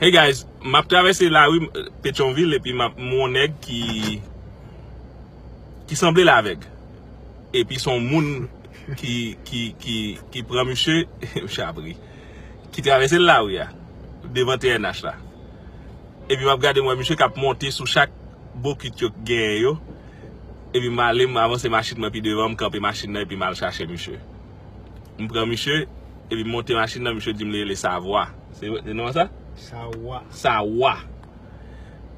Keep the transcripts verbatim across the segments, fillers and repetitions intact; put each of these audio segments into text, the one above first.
Hey guys, m ap travèse lari Petyonvil epi m ap m wè yon nèg ki ki sanble l avèg. Epi se yon moun ki ki ki ki pran misye, misye ap ri. Ki travèse lari a devan T N H la. Epi m ap gade m wè misye k ap monte sou chak bokit yo k genyen yo. Epi m ale, m avanse machin mwen pi devan, m kanpe machin nan epi m al chache misye. M pran misye, epi m monte machin nan, misye di m li rele Savwa. Se, se non sa? Sawa. Sawa.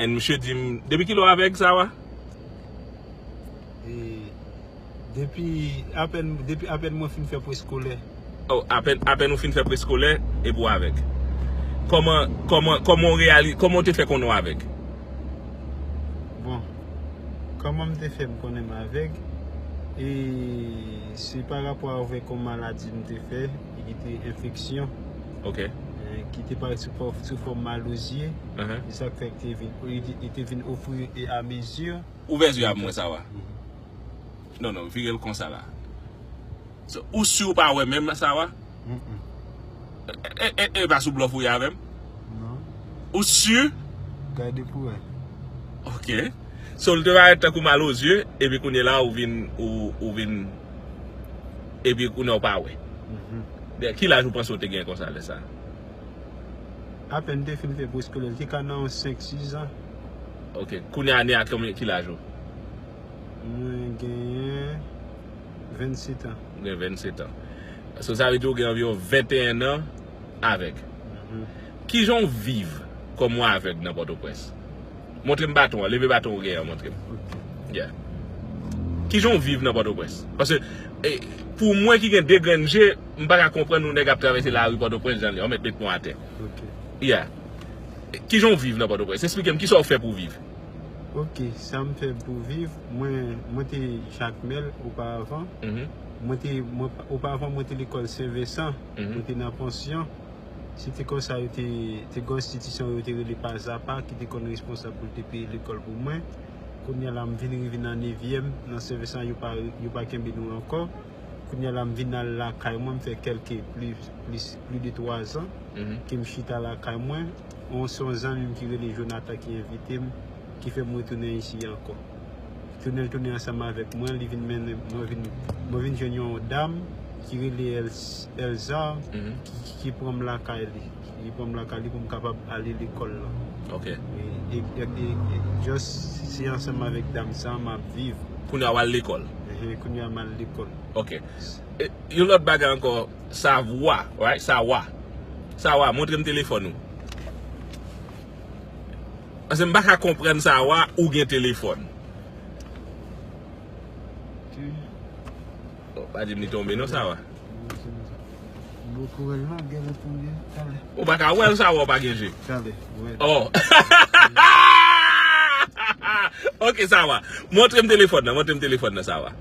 And misye di m, depi kilè w avèg, Sawa? E, depi apèn, depi apèn mwen fin fè preskolè. Oh, apèn, apèn ou fin fè preskolè, epi w avèg. Kòman, kòman, kòman w reali-, kòman w te fè konnen w avèg? Bon, kòman m te fè m konnen m avèg? E se pa rapò avèk yon maladi m te fè, ki te enfeksyon. Ok. E, ki te parèt sou fò-, sou fòm malozyè. Uh-huh. E sa k fè k te vin, li te, li te vin ofri e a mezi. Ouvè zye a pou mwen, Sawa. Mhm. Non, non, vire l konsa la. So, ou si ou pa wè menm, Sawa? Mm-mm. E, e, e, e pa sou blòf ou ye avè m? Non. Ou si? Gade pou wè. Ok. So, l te parèt tankou malozyè, epi kounye la, ou vin, ou, ou vin, epi kounye a ou pa wè. Mhm. Ki laj ou panse ou te gen konsa lè sa? Apèn te fin fè preskolè, li te ka nan yon senk, sis an. Ok. Kounye a, ane a, konbyen, ki laj ou? Mwen genyen vennset an. Ou gen vennset an. So, sa vle di ou gen anviwon venteyen an avèg. Mhm. Kijan w viv kòm yon avèg nan Pòtoprens? Montre m baton an, leve baton ou genyen an, montre m. Ok. Yeah. Kijan w viv nan Pòtoprens? Paske, e, pou mwen ki gen de grenn je, m pa ka konprann yon nèg ap travèse lari Pòtoprens jan li, yon mèt met mwen atè. Ok. Yeah. Kijan w viv nan Pòtoprens? Esplike m kisa w fè pou w viv. Ok, sa m fè pou viv, mwen, mwen te Jakmèl oparavan. Mhm. Mwen te, mwen, oparavan, mwen te lekòl Sen Vensan. Mhm. Mwen te nan pansyon. Se te konsa yo te, te gen yon enstitisyon yo te rele Pazapa ki te konn responsab pou l te peye lekòl pou mwen. Kounye a la, m vin rive nan nevyèm, nan Sen Vensan, yo pa, yo pa kenbe nou ankò. Kounye a la, m vin al lakay mwen, m fè kèlke plis, plis, plis de twa zan Mhm. ke m chita lakay mwen. On, se yon zanmi m ki rele Jonathan ki envite m, ki fè m retounen isi ankò. Tounen l tounen ansanm avèk mwen, li vin mennen, mwen vin, mwen vin jwenn yon dam ki rele El-, Elza, Mhm. ki, ki, ki pran m lakay li. Li pran m lakay li pou m kapab ale lekòl la. Ok. E, e, e, e, e, just, se ansanm avèk dam sa m ap viv. Kounye a w al lekòl? Ehe, kounye a m al lekòl. Ok. E, yon lòt bagay ankò, Savwa, right? Sawa. Sawa, montre m telefòn ou. Paske m pa ka konprann Sawa ou gen telefòn. Oh, pa di m li tonbe non, Sawa. M poko wè l non, gen lè tonbe, talè. Ou pa ka wè l, Sawa, ou pa gen je. Talè, wè. Oh. Ok, Sawa. Montre m telefòn nan, montre m telefòn nan, Sawa.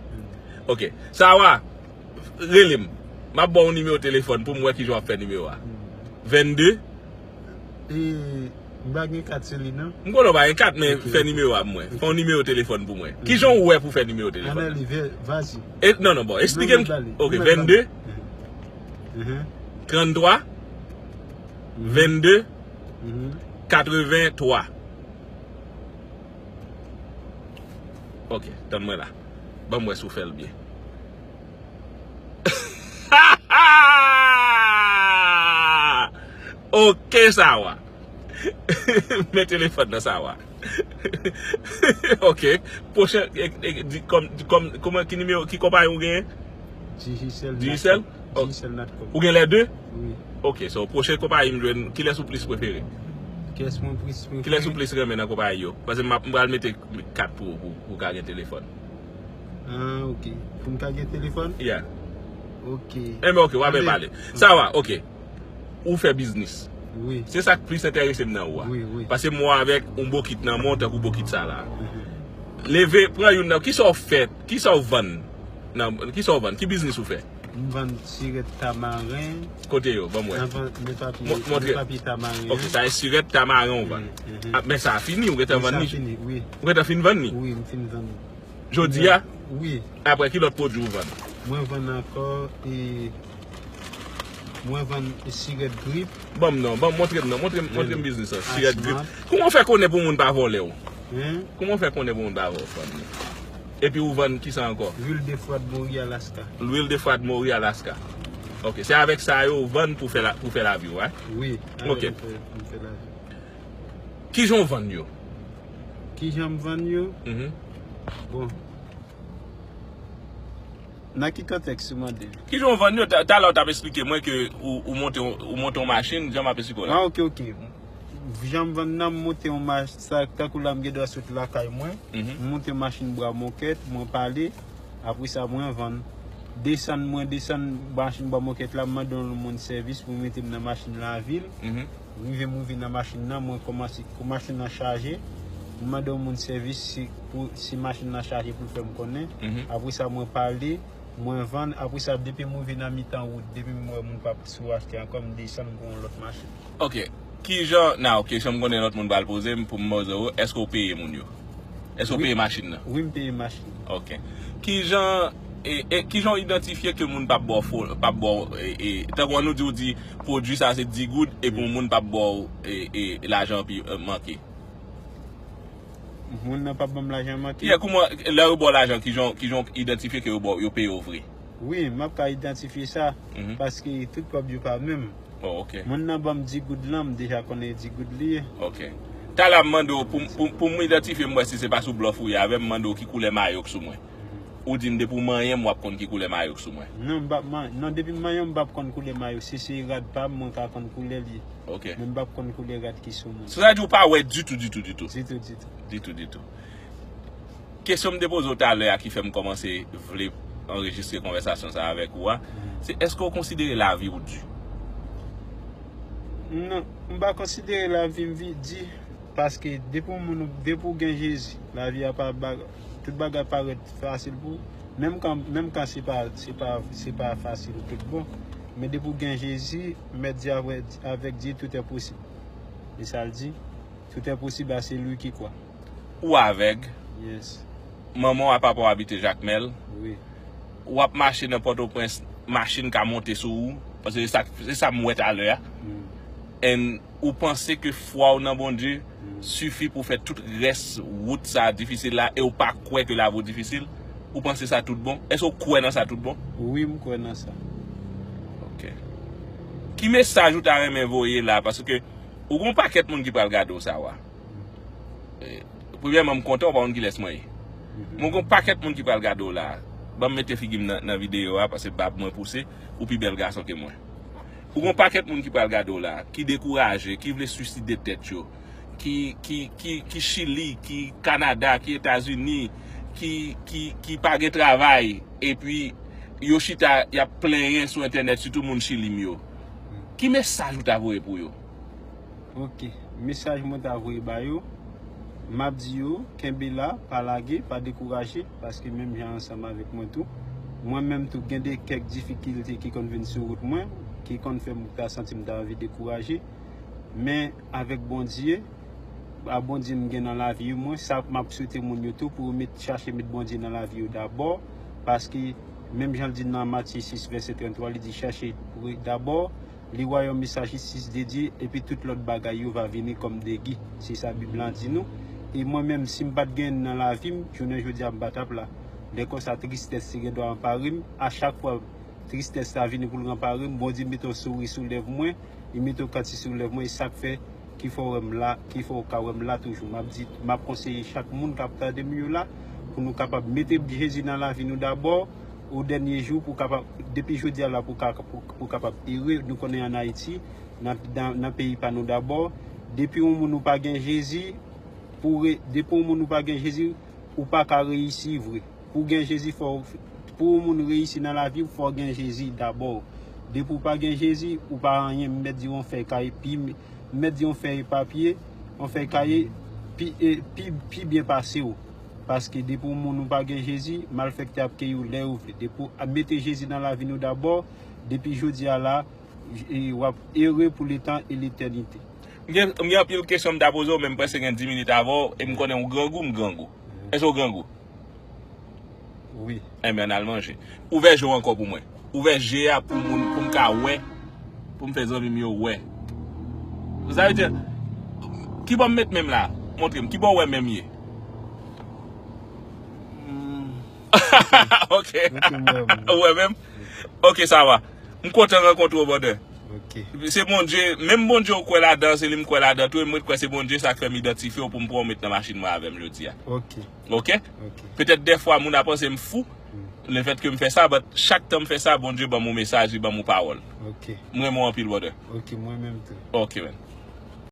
Ok. Sawa, rele m. M ap ba w nimewo telefòn pou m wè kijan w ap fè nimewo a. Vennde. E, m pa gen kat sou li, non. M konnen w pa gen kat, men Ok, fè ok. nimewo a pou mwen. Ok. Fè yon nimewo telefòn pou mwen. Ok. Kijan w wè pou fè nimewo telefòn? Ann ale, vè-, vas-y. E, non, non, bon, eksplike m. Non, non, bale. Ok, Ou mèt vennde, bale. Mhm. tranntwa, Mhm. vennde, Mhm. katrevenntwa. Ok, tann mwen la. Ban m wè si w fè l byen. Ok, Sawa. Men telefòn nan, Sawa. Ok. Pwochen, e, e, di, kòm, di, kòm, kòman, ki nimewo, ki konpayi ou genyen? Digicel. Digicel? Natcom. Ok. Digicel Natcom. Ou gen lè de? Wi. Ok, so, pwochen konpayi m jwenn, kilès ou plis prefere? Kilès mwen plis prefere? Kilès ou plis renmen nan konpayi yo? Paske m ap, m pral mete kat pou, pou, pou w ka gen telefòn. Ah, ok. Pou m ka gen telefòn? Yeah. Ok. Enben, ok, w ap Tande. pale. Sawa, ok. Ou fè biznis. Wi. Se sa k plis enterese m nan ou a. Wi, wi. Paske m wè w avèk yon bokit nan men w, tankou bokit sa la. Mhm. Leve, pran youn nan. Kisa w fè? Kisa w vann? Nan, kisa w vann? Ki biznis ou fè? M vann sirèt tamaren. Kote yo? Ban m wè. Mwen vann, men papye, Mo-, montre. men papye tamaren. Ok, sa e sirèt tamaren ou vann. Mhm, mhm. Ah, men sa a fini, ou gentan Wi, vann sa li? fini, wi. Ou gentan fin vann li? Wi, m fin vann li. Jodi a? Wi. Apre, ki lòt pwodui ou vann? Mwen vann ankò, e, Mwen vann sirèt grip. Ban m non, ban m montre m non, montre m montre m biznis lan. Sirèt grip. Kouman w fè konnen pou moun pa vòlè w? Kouman w fè konnen pou moun pa vòlè w, fanmi? Epi ou vann kisa ankò? Lwil de fwad mori Alaska. Lwil de fwad mori Alaska. Ok, se avèk sa yo vann pou fè la pou fè lavi w, wi? Wi. Ok. Pou fè lavi. Kijan w vann yo? Kijan m vann yo? Bon. Nan ki kontèks ou mande? Kijan w vann yo? Talè w t ap eksplike mwen ke ou, ou monte ou monte yon machin, jan m ap eksplike w la. Ah, ok, ok. Jan m vann nan, m monte yon machin, sa tankou la m gen dwa sot lakay mwen. M monte yon machin bwa mokèt, mwen pale. Apre sa, mwen vann. Desann, mwen desann machin bwa mokèt la, m mande yon moun sèvis pou mete m nan machin lavil. Rive m rive nan machin nan, mwen kòmanse, kou machin nan chaje, m mande yon moun sèvis si, pou, si machin nan chaje pou l fè m konnen. Apre sa, mwen pale, mwen vann. Apre sa, depi m rive nan mitan wout, depi m wè moun p ap sou achte ankò, m desann, m pran yon lòt machin. Ok. Kijan, na, ok, kesyon m konnen lòt moun pral poze m pou m poze w, èske w peye moun yo? Èske w peye machin nan? Wi, m peye machin. Ok. Kijan, e, e, kijan w idantifye ke moun p ap ba w fo, p ap ba w, e, e, tankou an nou di w di pwodui sa se dis goud epi yon moun p ap ba w, e, e, lajan pi, e, manke? Moun nan p ap ban m lajan manke? Yeah, kouman, lè yo ba w lajan, kijan, kijan w idantifye ke yo ba w, yo peye w vre? Wi, m ap ka idantifye sa, paske tout kòb yo pa menm. Oh, ok. Moun nan ban m dis goud lan, m deja konnen e dis goud li ye. Ok. Talè m mande w, pou, pou, pou m idantifye m wè si se pa sou blòf ou ye avè m, m mande w ki koulè mayo k sou mwen. Ou di m depi w manyen m, w ap konn ki koulè mayo k sou mwen. Non, m p ap man, non, depi m manyen w, m p ap konn koulè mayo. Si se rad pa m, mwen ka konn koulè li. Ok. Men m p ap konn koulè rad ki sou mwen. Sa vle di ou pa wè ditou, ditou, ditou. Ditou, ditou. Ditou, ditou. Kesyon m te poze w talè a ki fè m kòmanse vle anrejistre konvèsasyon sa avèk ou a, se èske w konsidere lavi w di? Non, m pa konsidere lavi m di, paske depi w moun, depi w gen Jezi, lavi a pa, tout bagay parèt fasil pou ou. Menm kan, menm kan se pa, se pa, se pa fasil tout bon. Men depi w gen Jezi, mèt di avèk, avèk Dye tout est possible. E sa l di, tout est possible à celui qui croit. Ou avèg. Yes. Manman w a papa w abite Jakmèl. Wi. W ap mache nan Pòtoprens, machin ka monte sou ou. Paske se sa, se sa m wè talè a. And ou panse ke fwa w nan Bondye sifi pou fè tout rès wout sa difisil la e w pa kwè ke lavi w difisil? Ou panse sa tout bon? Èske w kwè nan sa tout bon? Wi, m kwè nan sa. Ok. Ki mesaj ou ta renmen voye la? Paske ou gon pakèt moun ki pral gade w sa wa. Premyèman, m kontan, ou pa konn kilès mwen ye. Mwen gon pakèt moun ki pral gade w la. Ban m mete figi m nan, nan videyo a, paske bab mwen pouse, ou pi bèl gason ke mwen. Ou gon pakèt moun ki pral gade w la, ki dekouraje, ki vle swiside tèt yo, ki, ki, ki, ki Chili, ki Kanada, ki Etazini, ki, ki, ki pa gen travay, epi yo chita, y ap plenyen sou entènèt, sitou moun Chili m yo. Ki mesaj ou ta voye pou yo? Ok. Mesaj mwen ta voye ba yo, m ap di yo, kenbe la, pa lage, pa dekouraje, paske menm jan ansanm avèk mwen tou. Mwen menm tou, gen de kèk difikilte ki konn vin sou wout mwen, ki konn fè m ta santi m ta anvi dekouraje. Men avèk Bondye, a Bondye m gen nan lavi mwen, sa m ap swete moun yo tou pou yo met, chache met Bondye nan lavi yo dabò, paske menm jan l di nan Matye sis vèsè trannntwa, li di, chache pou dabò le royaume et sa justice de Dieu, epi tout lòt bagay yo va vini kòm degi. Se sa Bib lan di nou. E mwen menm, si m pa t gen nan lavi m, jounen jodi a m pa t ap la. Lè konsa, tristès te gen dwa anpare m. A chak fwa tristès la vini pou l anpare m, Bondye mete yon souri sou lèv mwen, li mete yon kanti sou lèv mwen, e sa k fè ki fè w wè m la, ki fè w ka wè m la toujou. M ap di, m ap konseye chak moun k ap tande m yo la, pou nou kapab mete Jezi nan lavi nou dabò, o dènye jou, pou kapab, depi jodi a la, pou ka, pou, pou kapab ere. Nou konnen ann Ayiti, nan, nan, nan peyi pa nou dabò, depi yon moun ou pa gen Jezi, pou re, depi yon moun ou pa gen Jezi, ou pa ka reyisi vre. Pou w gen Jezi, fò w, pou yon moun reyisi nan lavi w, fò w gen Jezi dabò. Depi w pa gen Jezi, ou pa anyen. M mèt di w yon fèy kaye pi, m mèt di w yon fèy papye, yon fèy kaye pi, e, pi, pi byen pase w. Paske depi yon moun ou pa gen Jezi, malfektè ap keyi w lè yo vle. Depi w mete Jezi nan lavi nou dabò, depi jodi a la, e, w ap ere pou letan e letènite. M gen, m gen anpil kesyon m ta poze w, men m prèske gen dis minit avè w, e m konnen w grangou, m grangou. Èske w grangou? Wi. Enben, ann al manje. Ouvè je w ankò pou mwen. Ouvè je a pou moun, pou m ka wè. Pou m fè zanmi m yo wè. Sa vle di, ki bò m met men m la? Montre m, ki bò w wè men m ye? Ok. Ou wè men m? Ok, sa va. M kontan rankontre w, brother. Se Bondye, menm Bondye ou kwè ladan, se li m kwè ladan tou, e m ret kwè se Bondye sa k fè m idantifye w pou m pran w met nan machin mwen avè m jodi a. Ok? Petèt dèfwa moun ap panse m fou, lefèt ke m fè sa, but chak tan m fè sa, Bondye ban m yon mesaj, li ban m yon pawòl. M renmen w anpil, brother. Ok, mwen menm tou. Ok, man.